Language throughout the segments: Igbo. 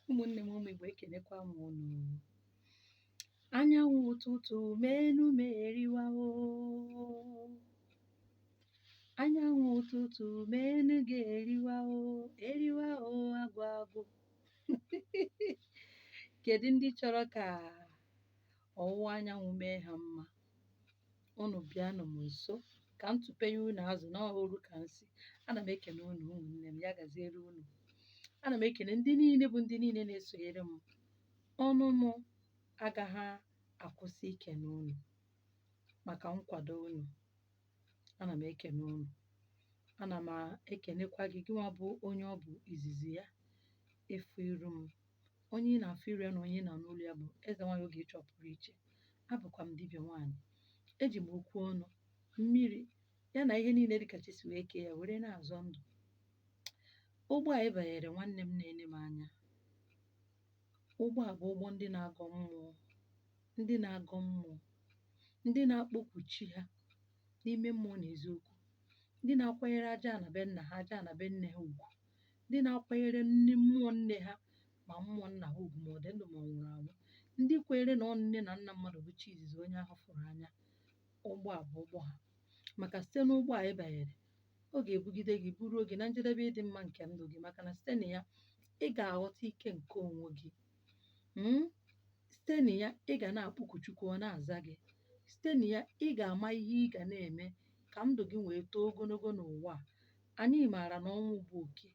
Ụmụnne m, ụmụ Igbo, ekenekwa m unu. Anyanwụ ụtụtụ menu m eriwa o. Anyanwụ ụtụtụ menu ga-eriwa o, eriwa o, agwụ agwụ. Kedu ndị chọrọ ka ọwụwa anyanwụ mee ha mma? Unu bịanụ m nso ka m tụpenye unu azụ n'ọrụ ka m si. Ana m ekene unu, ụmụnne m, ya gaziere unu. Ana m ekene ndị niile bụ ndị niile na-esonyere m. Ọnụ m agaghị akwụsị ikene unu maka nkwado unu. Ana m ekene unu. Ana m ekenekwa gị, gịnwa bụ onye ọ bụ izizi ya ịfụ iru m. Onye ị na-afụ iru ya na onye ị na-anụ olu ya bụ Eze Nwaanyị Ogechi Ọpụrụ Iche. Abụkwa m dibịa nwaanyị. Eji m okwu ọnụ, mmiri, ya na ihe niile dịka chi si wee kee ya were na-azọ ndụ. Ụgbọ a ị banyere, nwanne m na-ene m anya. Ụgbọ a bụ ụgbọ ndị na-agọ mmụọ, ndị na-agọ mmụọ, ndị na-akpọku chi ha n'ime mmụọ na eziokwu, ndị na-akwanyere aja ana be nna ha, aja ana be nne ha ugwu, ndị na-akwanyere nne mmụọ nne ha ma mmụọ nna ha ugwu, ma ọ dị ndụ ma ọ nwụrụ anwụ, ndị kwenyere na ọ nne na nna mmadụ bụ chi izizi onye ahụ fụrụ anya. Ụgbọ a bụ ụgbọ ha, maka site n'ụgbọ a ị banyere, ọ ga-ebugide gị buru oge na njedebe ịdị mma nke ndụ gị, maka na site na ya ị ga-aghọta ike nke onwe gị. Site na ya ị ga na-akpọku Chukwu, ọ na-aza gị. Site na ya ị ga-ama ihe ị ga na-eme ka ndụ gị wee too ogologo n'ụwa a. Anyị maara na ọnwụ bụ oke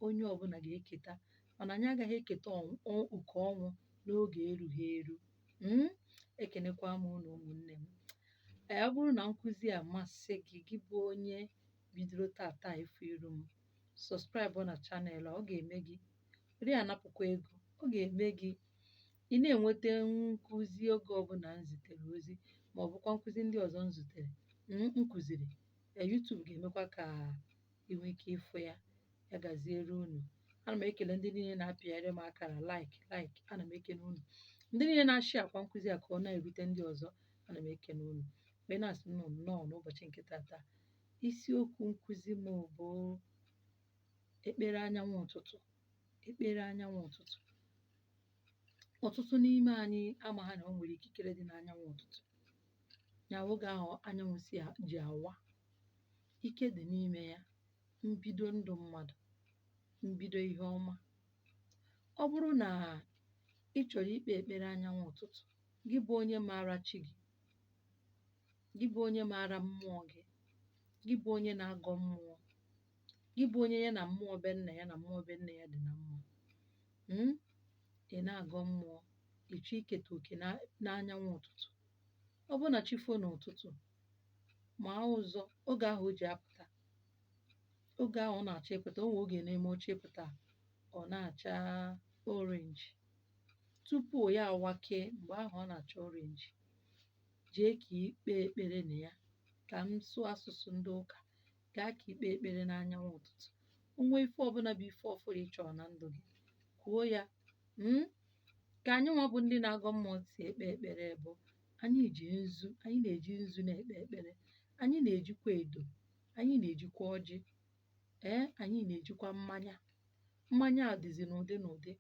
onye ọbụla ga-eketa, mana anyị agaghị eketa oke ọnwụ n'oge erughị eru. Ekenekwa m unu, ụmụnne m. Ee, ọ bụrụ na nkụzi a masị gị, gị bụ onye bidoro tata ịfụ iru m, subscribe na channel. Ọ ga-eme gị ri anapụkwa ego, ọ ga-eme gị ị na-enweta nkụzi oge ọbụla m zitere ozi, ma ọ bụkwa nkụzi ndị ọzọ m zutere m kụziri. YouTube ga-emekwa ka ị nwee ike ịfụ ya. Ya gaziere unu. Ana m ekele ndị niile na-apịgharị m akara like, like. Ana m ekele unu, ndị niile na-ashị akwa nkụzi a ka ọ na-erute ndị ọzọ. Ana m ekele unu mgbe na-asị nnọọ nnọọ n'ụbọchị nke tata. Isiokwu nkụzi m bụ ekpere anyanwụ ụtụtụ. Ekpere anyanwụ ụtụtụ. Ọtụtụ n'ime anyị amaghị na o nwere ikikere dị n'anyanwụ ụtụtụ, ya oge ahụ anyanwụ si ji awa. Ike dị n'ime ya, mbido ndụ mmadụ, mbido ihe ọma. Ọ bụrụ na ị chọrọ ikpe ekpere anyanwụ ụtụtụ, gị bụ onye maara chi gị, gị bụ onye maara mmụọ gị, gị bụ onye na-agọ mmụọ, gị bụ onye ya na mmụọ be nna ya na mmụọ be nne ya dị na mma, ị na-agọ mmụọ, ị chọọ iketa oke n'anyanwụ ụtụtụ. Ọ bụrụ na chi foo n'ụtụtụ, maa ụzọ oge ahụ o ji apụta, oge ahụ ọ na-achọ ịpụta. O nwee oge na-eme ọchọ ịpụta, ọ na-acha orange tupu ya awakee. Mgbe ahụ ọ na-acha orange, jee ka ikpe ekpere na ya. Ka m sụọ asụsụ ndị ụka, gaa ka ikpe ekpere n'anyanwụ ụtụtụ. Onwe ife ọbụla bụ ife ọfụrụ ị chọrọ na ndụ gị, kwuo ya. Ka anyị nwa bụ ndị na-agọ mmụọ si ekpe ekpere bụ anyị ji nzu, anyị na-eji nzu na-ekpe ekpere, anyị na-ejikwa edo, anyị na-ejikwa ọjị, ee, anyị na-ejikwa mmanya. Mmanya a dịzi n'ụdị n'ụdị.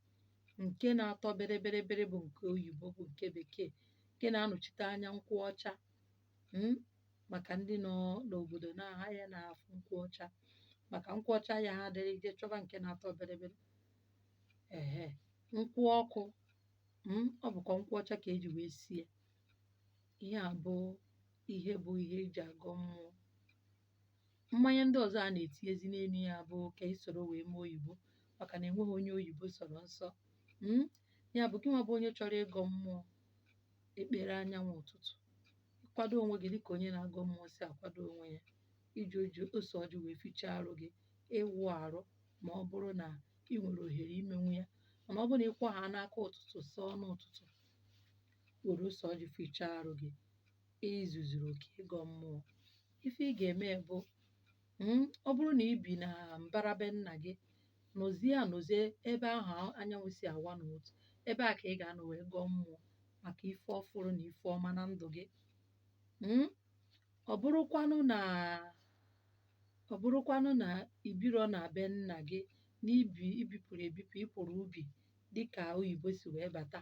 Nke na-atọ bịrịbịrịbịrị bụ nke oyibo, bụ nke bekee, nke na-anọchite anya nkwụ ọcha, maka ndị nọ n'obodo na-aha ya na-afụ nkwụ ọcha, maka nkwụ ọcha ya ha adịrị ije chọba nke na-atọ bịrịbịrị. Ehe, nkwụ ọkụ, ọ bụkwa nkwụ ọcha ka eji wee sie. Ihe a bụ ihe bụ ihe eji agọ mmụọ. Mmanya ndị ọzọ a na-etinyezi n'elu ya bụ ka esoro wee mee oyibo, maka na enweghị onye oyibo sọrọ nsọ. Ya bụ, gị nwa bụ onye chọrọ ịgọ mmụọ ekpere anyanwụ ụtụtụ, kwado onwe gị dịka onye na-agọ mmụọ si akwado onwe ya: iji oji ose ọjị wee fichaa arụ gị, ịwụ arụ ma ọ bụrụ na ị nwere ohere imenwu ya. Mana ọ bụrụ na ị kwọ ha n'aka ụtụtụ, sọọ n'ụtụtụ, were ose ọjị fichaa arụ gị, izuzuru oke ịgọ mmụọ. Ife ị ga-eme bụ, ọ bụrụ na ị bi na mbara be nna gị, nọzie anọzie ebe ahụ anyanwụ si awa n'ụtụtụ, ebe a ka ị ga-anọ wee gọọ mmụọ maka ife ọfụrụ na ife ọma na ndụ gị. Ọ bụrụkwanụ na ibiro na be nna gị, na ibi ibipụrụ ebipụ, ịpụrụ ubi. Dịka oyibo si wee bata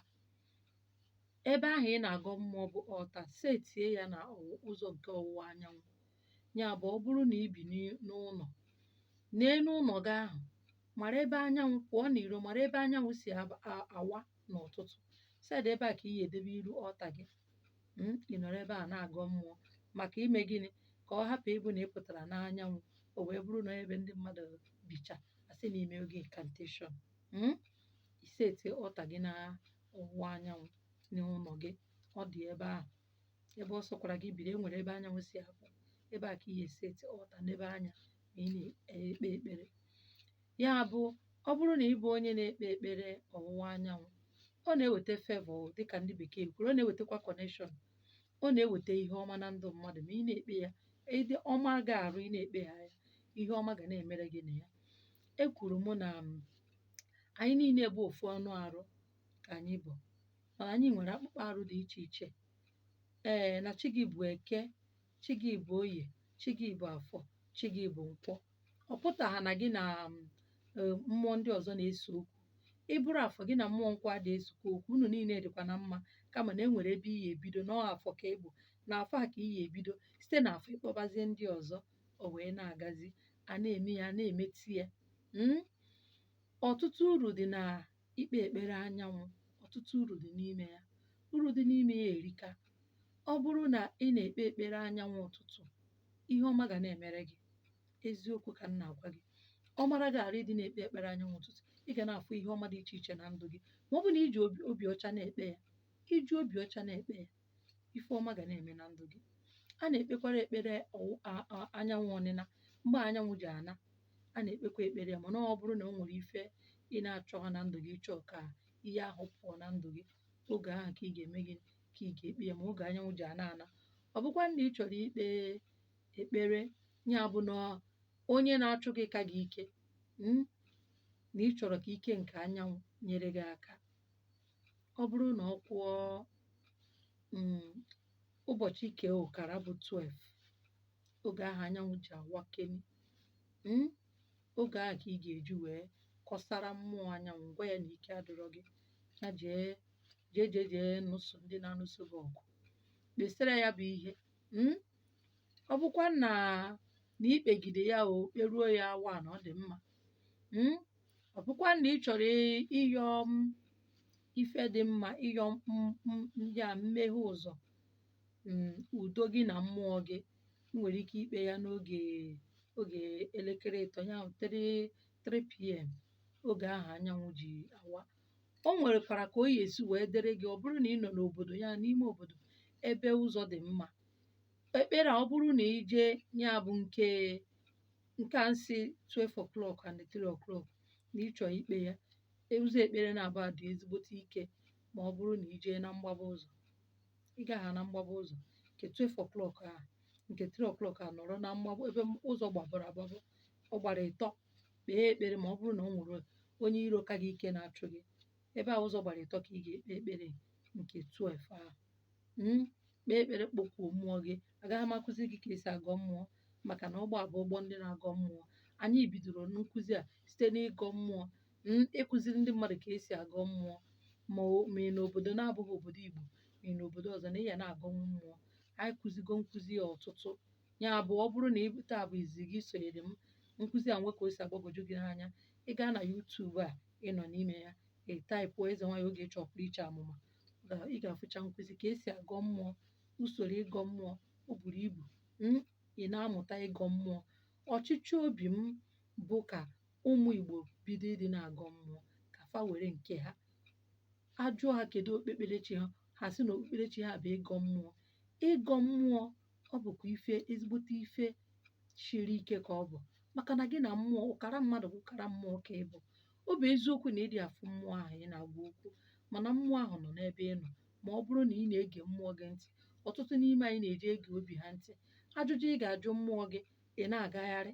ebe ahụ ị na-agọ mmụọ bụ altar, setie ya na ụzọ nke ọwụwa anyanwụ. Ya bụ, ọ bụrụ na ị bi n'ụlọ, n'elu ụlọ gị ahụ, mara ebe anyanwụ pụọ n'iro, mara ebe anyanwụ si awa n'ụtụtụ, side ebe a ka ị ga-edebe iru altar gị. Ị nọrọ ebe a na-agọ mmụọ maka ime gịnị? Ka ọ hapụ ịbụ na ị pụtara n'anyanwụ, o wee bụrụ na ebe ndị mmadụ bicha asị na ime oge incantation. Iseti altar gị na ọwụwa anyanwụ n'ụlọ gị, ọ dị ebe ahụ, ebe ọ sọkwara gị biri, e nwere ebe anyanwụ si apụ, ebe a ka ị ga-eseti altar n'ebe anya ma ị na-ekpe ekpere. Ya bụ, ọ bụrụ na ị bụ onye na-ekpe ekpere ọwụwa anyanwụ, ọ na-eweta favour, dịka ndị bekee kwuru, ọ na-ewetakwa connection, ọ na-eweta ihe ọma na ndụ mmadụ ma ị na-ekpe ya. Ịdị ọma ga-arụ, ị na-ekpe ha ya, ihe ọma ga na-emere gị na ya. Ekwuru mụ na anyị niile bụ ofu ọnụ arụ ka anyị bụ, mana anyị nwere akpụkpọ arụ dị iche iche. Ee, na chi gị bụ Eke, chi gị bụ Oye, chi gị bụ Afọ, chi gị bụ Nkwọ. Ọ pụtagha na gị na mmụọ ndị ọzọ na-ese okwu. Ị bụrụ Afọ, gị na mmụọ Nkwọ adịghị esokwa okwu. Unu niile dịkwa na mma, kama na e nwere ebe ị ga-ebido nọọ. Afọ ka ị bụ, na afọ a ka ị ga-ebido. Site na afọ, ịkpọbazie ndị ọzọ, o wee na-agazi, a na-eme ya, na-emeti ya. Ọtụtụ uru dị na ikpe ekpere anyanwụ. Ọtụtụ uru dị n'ime ya. Uru dị n'ime ya erika. Ọ bụrụ na ị na-ekpe ekpere anyanwụ ụtụtụ, ihe ọma ga na-emere gị. Eziokwu ka m na-agwa gị. Ọ mara gị arụ ịdị na-ekpe ekpere anyanwụ ụtụtụ, ị ga na-afụ ihe ọma dị iche iche na ndụ gị, ma ọ bụ na iji obi ọcha na-ekpe ya. Iji obi ọcha na-ekpe ya, ife ọma ga na-eme na ndụ gị. A na-ekpekwara ekpere anyanwụ ọnịna, mgbe anyanwụ ji ana. A na-ekpekwa ekpere ya, mana ọ bụrụ na o nwere ife ị na-achọ ha na ndụ gị, ịchọ ka ihe ahụ pụọ na ndụ gị, oge ahụ ka ị ga-eme gị ka ị ga-ekpe ya, ma oge anyanwụ ji ana ana. Ọ bụkwa na ị chọrọ ikpe ekpere, ya bụ na onye na-achụ gị ka gị ike, na ị chọrọ ka ike nke anyanwụ nyere gị aka, ọ bụrụ na ọ kwụọ ụbọchị kee ụkara bụ 12, oge ahụ anyanwụ ji awakeni, oge ahụ ka ị ga-eji wee kọsara mmụọ anyanwụ, gwa ya na ike adịrọ gị, ya jee jee jee jee nụso ndị na-anụso gị ọgụ, kpesara ya bụ ihe. Ọ bụkwa na ikpegide ya, o kperuo ya awa na ọ dị mma. Ọ bụkwa na ị chọrọ ịyọ ife dị mma, ịyọ ya mmeghe ụzọ, udo gị na mmụọ gị, ị nwere ike ikpe ya n'oge oge elekere 3, ya 3 3 p.m., oge ahụ anyanwụ ji awa. O nwerekwara ka o yi esi wee dịrị gị. Ọ bụrụ na ị nọ n'obodo, ya n'ime obodo ebe ụzọ dị mma, ekpere a, ọ bụrụ na ị jee, ya bụ nke a nsị 12 o'clock and 3 o'clock, na ịchọ ikpe ya, ụzọ ekpere na-abụ dị ezigbote ike. Ma ọ bụrụ na ị jee na mgbaba ụzọ, ị gaha na mgbaba ụzọ nke 12 o'clock ahụ, nke 3 o'clock a, nọrọ na mgbaba ebe ụzọ gbabọrọ agbabọ, ọ gbara ịtọ, kpee ekpere. Ma ọ bụrụ na o nwere onye iro ka gị ike na-achụ gị, ebe a ụzọ gbara ịtọ ka ị ga-ekpe ekpere nke 12 ahụ. Kpee ekpere, kpọkwuo mmụọ gị. Agaghị m akụzi gị ka esi agọ mmụọ, maka na ụgbọ a bụ ụgbọ ndị na-agọ mmụọ. Anyị bidoro nkụzi a site n'ịgọ mmụọ, ịkụziri ndị mmadụ ka esi agọ mmụọ. Ma ị n'obodo na-abụghị obodo Igbo, ma ị n'obodo ọzọ, na ị ya na-agọnwu mmụọ. Anyị kụzigo nkụzi ya ọtụtụ. Ya bụ, ọ bụrụ na ị taa bụ izizi gị sonyere m nkụzi a, nwe ka o si agbagwoju gị n'anya, ị gaa na YouTube a ị nọ n'ime ya, ị type Eze Nwanyị Ogechi Ọpụrụ Iche Amụma, ị ga-afụcha nkụzi ka esi agọ mmụọ, usoro ịgọ mmụọ. O buru ibu. Ị na-amụta ịgọ mmụọ. Ọchịchọ obi m bụ ka ụmụ Igbo bido ịdị na-agọ mmụọ, ka fa were nke ha. Ajụọ ha kedu okpukperechi ha, ha sị na okpukperechi ha bụ ịgọ mmụọ. Ịgọ mmụọ, ọ bụkwa ife ezigbote ife shiri ike ka ọ bụ, maka na gị na mmụọ, ụkara mmadụ bụ ụkara mmụọ ka ị bụ. Ọ bụ eziokwu na ịdị afụ mmụọ ahụ ị na-agwa okwu, mana mmụọ ahụ nọ n'ebe ị nọ, ma ọ bụrụ na ị na-ege mmụọ gị ntị. Ọtụtụ n'ime anyị na-eji ege obi ha ntị. Ajụjụ ị ga-ajụ mmụọ gị, ị na-agagharị,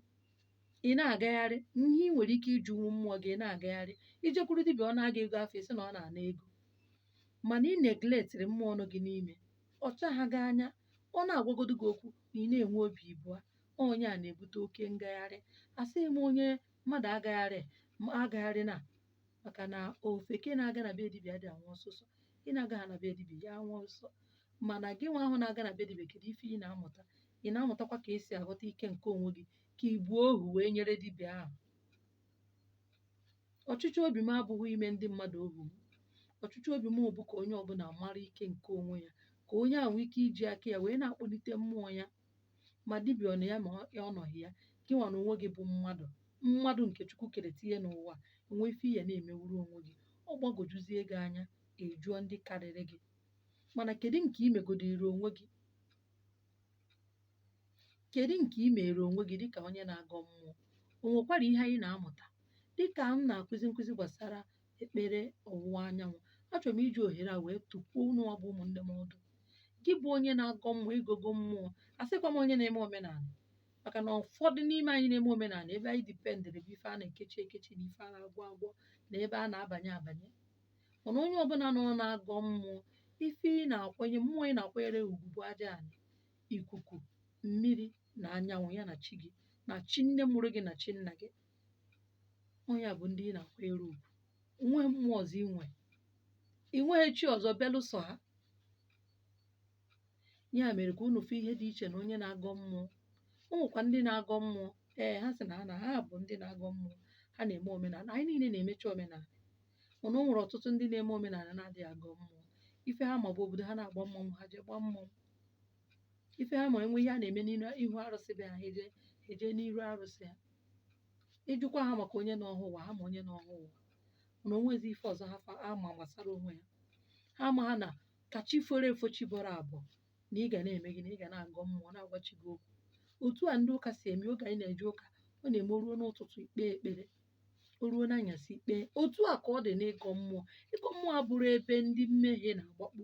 ị na-agagharị ihe ị nwere ike ịjụnwu mmụọ gị, ị na-agagharị ijekwuru dibịa, ọ na-aga ego afọ, isi na ọ na-ana ego, mana ị neglectịrị mmụọ nọ gị n'ime. Ọ chagha gị anya, ọ na-agwagodo gị okwu na ị na-enwe obi ibụa. Onye a na-ebute oke ngagharị. Asịghị m onye mmadụ agagharị agagharị na Maka na ofeke na-aga na be dibịa adịghị anwụ ọsọsọ. Ị na-agaghị na be dibịa ya anwụ ọsọ. Mana gị nwa ahụ na-aga na be dibịa, kedu ife ị na-amụta? Ị na-amụtakwa ka esi aghọta ike nke onwe gị, ka ị bụ ohu wee nyere dibịa ahụ? Ọchịchọ obi m abụghị ime ndị mmadụ ohu m. Ọchịchọ obi m bụ ka onye ọbụla mara ike nke onwe ya, ka onye ahụ nwee ike iji aka ya wee na-akpọlite mmụọ ya, ma dibịa ọ nọ ya ma ọ nọghị ya. Gị nwa na onwe gị bụ mmadụ, mmadụ nke Chukwu kere tinye n'ụwa, enwe ife ị ya na-emewuru onwe gị. Ọ gbagwojuzie gị anya, ị jụọ ndị karịrị gị. Mana kedu nke ị megodiri onwe gị? Kedu nke ị mere onwe gị dịka onye na-agọ mmụọ? O nwekwara ihe anyị na-amụta dịka m na-akụzi nkụzi gbasara ekpere ọwụwa anyanwụ. Achọrọ m iji ohere a wee tụkwuo unu bụ ụmụnne m ọdụ. Gị bụ onye na-agọ mmụọ, ịgọgo mmụọ, asịkwa m onye na-eme omenala, maka na ụfọdụ n'ime anyị na-eme omenala ebe anyị dipendịrị bụ ife a na-ekechi ekechi na ife a na-agwọ agwọ na ebe a na-abanye abanye. Mana onye ọbụla nọ na-agọ mmụọ, ife ị na-akwanye mmụọ, ị na-akwanyere ugwu bụ aja anị, ikuku, mmiri na anyanwụ, ya na chi gị na chi nne mụrụ gị na chi nna gị. Onye a bụ ndị ị na-akwanyere ugwu. Onweghị mmụọ ọzọ ị nwe, ị nweghị chi ọzọ belụsọ ha. Ya mere ka unu fụ ihe dị iche na onye na-agọ mmụọ. O nwekwa ndị na-agọ mmụọ, ee, ha sị na ha na ha bụ ndị na-agọ mmụọ, ha na-eme omenala. Anyị niile na-emecha omenala, mana o nwere ọtụtụ ndị na-eme omenala na-adịghị agọ mmụọ. Ife ha ma bụ obodo ha na-agba mmọnwụ, ha jee gbaa mmọnwụ. Ife ha ma enwe ihe a na-eme n'ihu arụsị be ha, ha eje n'iru arụsị ha. Ịjụkwa ha maka onye nọ ọhụụ ụwa, ha ma onye nọ ọhụụ ụwa, mana o nwezi ife ọzọ ha ama gbasara onwe ha. Ha ama ha na ka chi foro efo, chi bọrọ abụọ, na ị ga na-eme gị na ị ga na-agọ mmụọ, na-agwa chi gị okwu. Otu a ndị ụka si eme oge anyị na-eje ụka, ọ na-eme o ruo n'ụtụtụ ikpe ekpere, o ruo n'anyasị ikpe. Otu a ka ọ dị n'ịgọ mmụọ. Ịgọ mmụọ abụrụ ebe ndị mmehie na-agbakpu.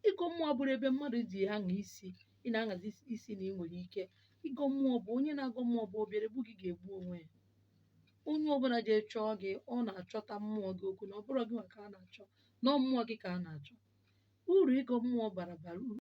Ịgọ mmụọ abụrụ ebe mmadụ ji aṅa isi, ị na-aṅazi isi na ị nwere ike. Ịgọ mmụọ bụ onye na-agọ mmụọ bụ obiara-egbu gị ga-egbu onwe ya. Onye ọbụla jee chọọ gị, ọ na-achọta mmụọ gị okwu, na ọ bụrọ gị nwa ka a na-achọ, na ọ mmụọ gị ka a na-achọ. Uru ịgọ mmụọ bara bara.